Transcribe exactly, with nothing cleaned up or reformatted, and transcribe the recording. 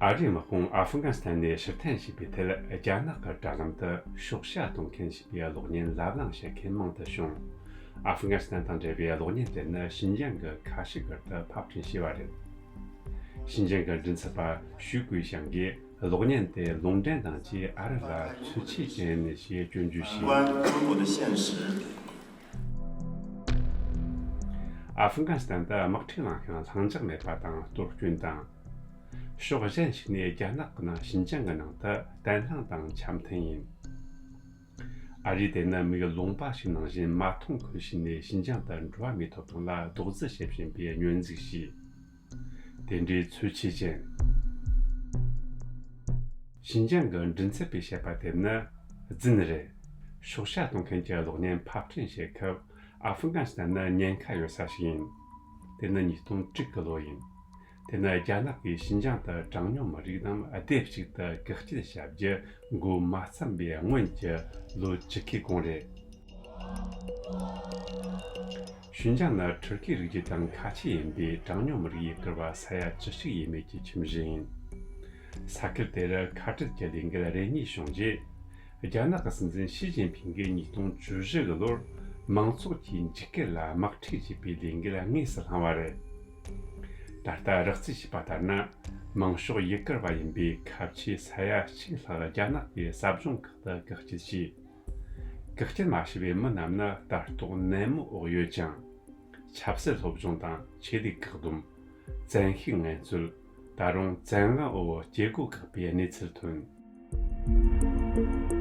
ཨ་རིའི་དམག་དཔུང་ཨ་ཧྥུ་གྷ་སི་ཐན་ནས་ཕྱིར་འཐེན་བྱས་པའི་ཐད། རྒྱ་ནག་གི་དྲ་ལམ་དུ་ཤོག་བྱ་གཏོང་མཁན་ཞེས་པའི་གློག་བརྙན་ལབ་གླེང་བྱེད་མཁན་མང་དུ་བྱུང་། ཨ་ཧྥུ་གྷ་སི་ཐན་དང་འབྲེལ་བའི་གློག་བརྙན་དེ་ནི་ཞིན་ཅང་གི་ཁ་ཤས་ཁུལ་དུ་ཕབ་སྐྲུན་བྱས་པ་རེད། ཞིན་ཅང་གི་མགྲིན་ཚབ་པ་ཞུས་ཀུའེ་ཞང་གིས་གློག་བརྙན་དེ་ལུང་འདྲེན་དང་བཅས་ཨ་རི་ལ་ཚོད་ཆེས་ཅན་ཞེས་སྐྱོན་བརྗོད་བྱས། 关中国的现实。 ཨ་ཧྥུ་གྷ་སི་ཐན་དུ་དམག་འཁྲུག་ལངས་ཤིང་ལྷིང་འཇགས་མེད་པ་དང་གཏོར་སྐྱོན་དང་། ཕྱོགས་གཞན་ཞིག་ནས་རྒྱ་ནག་གི་ནང་ཞིན་ཅང་གི་ནང་དུ་བརྟན་ལྷིང་དང་འཆམ་མཐུན་ཡིན། ཨ་རིས་དེ་ནི་མིག་ལོང་པ་ཞིག་ནང་བཞིན་མ་མཐོང་ཁུལ་བྱས་ནས་ཞིན་ཅང་དུ་འགྲོ་བ་མིའི་ཐོབ་ཐང་ལ་རྡོག་རྫིས་བྱེད་བཞིན་པའི་སྙོན་འཛུགས་བྱས། དེ་འདྲའི་ཚོད་ཆེས་ཅན། ཞིན་ཅང་གི་མགྲིན་ཚབ་པས་བཤད་པ་དེ་ནི་རྫུན་རེད། ཤོག་བྱ་གཏོང་མཁན་གྱི་གློག་བརྙན་ཕབ་སྐྲུན་བྱེད་སྐབས་ཨ་ཧྥུ་གྷ་སི་ཐན་ནི་ཉེན་ཁ་ཡོད་ས་ཞིག་ཡིན། དེ་ནི་ཉིས་སྟོང་དྲུག་གི་ལོ་ཡིན། དེ་ནི་རྒྱ་ནག་གིས་ཞིན་ཅང་དུ་གྲངས་ཉུང་མི་རིགས་རྣམས་སྡེབ་གཅིག་ཏུ་བཀག་སྐྱིལ་བྱ་རྒྱུ་འགོ་མ་བརྩམས་པའི་སྔོན་གྱི་ལོ་བཅུ་ཁའི་གོང་རེད། ཞིན་ཅང་ནི་ཐུར་ཁེའི་རིགས་རྒྱུད་དང་ཁ་ཆེ་ཡིན་པའི་གྲངས་ཉུང་མི་རིགས་ཡུལ་གུར་བ་ས་ཡ་བཅུ་གཅིག་ཡས་མས་ཀྱི་ཁྱིམ་གཞིས་ཡིན། ས་ཁུལ་དེར་ཁ་བྲལ་གྱི་ལས་འགུལ་རེ་གཉིས་བྱུང་རྗེས། རྒྱ་ནག་གི་སྲིད་འཛིན་ཞི་ཅིན་ཕིང་གིས་ཉིས་སྟོང་བཅུ་བཞི་གི་ལོར་མང་ཚོགས་ཀྱི་འཇིགས་སྐུལ་ལ་དམག་འཁྲུག་བྱེད་པའི་ལས་འགུལ་དངོས་སུ་བསླངས་པ་རེད། ད་ལྟ་རགས་རྩིས་བྱས་པ་ལྟར་ན། མང་ཤོས་ཡུལ་གུར་བ་ཡིན་པའི་ཁ་ཆེ་ས་ཡ་གཅིག་ལྷག་རྒྱ་ནག་གི་ཟབ་སྦྱོང་ཁག་ཏུ་བཀག་སྐྱིལ་བྱས། བཀག་སྐྱིལ་མ་བྱས་པའི་མི་རྣམས་ནི་ལྟ་རྟོག་ནན་མོའི་འོག་ཡོད་ཅིང་། ཆབ་སྲིད་སློབ་སྦྱོང་དང་ཆོས་ལུགས་བཀག་སྡོམ། བཙན་ཤུགས་ངན་རྩོད། ད་རུང་བཙན་དབང་འོག་སྐྱེ་སྒོ་བཀག་པའི་གནས་ཚུལ་ཐོན།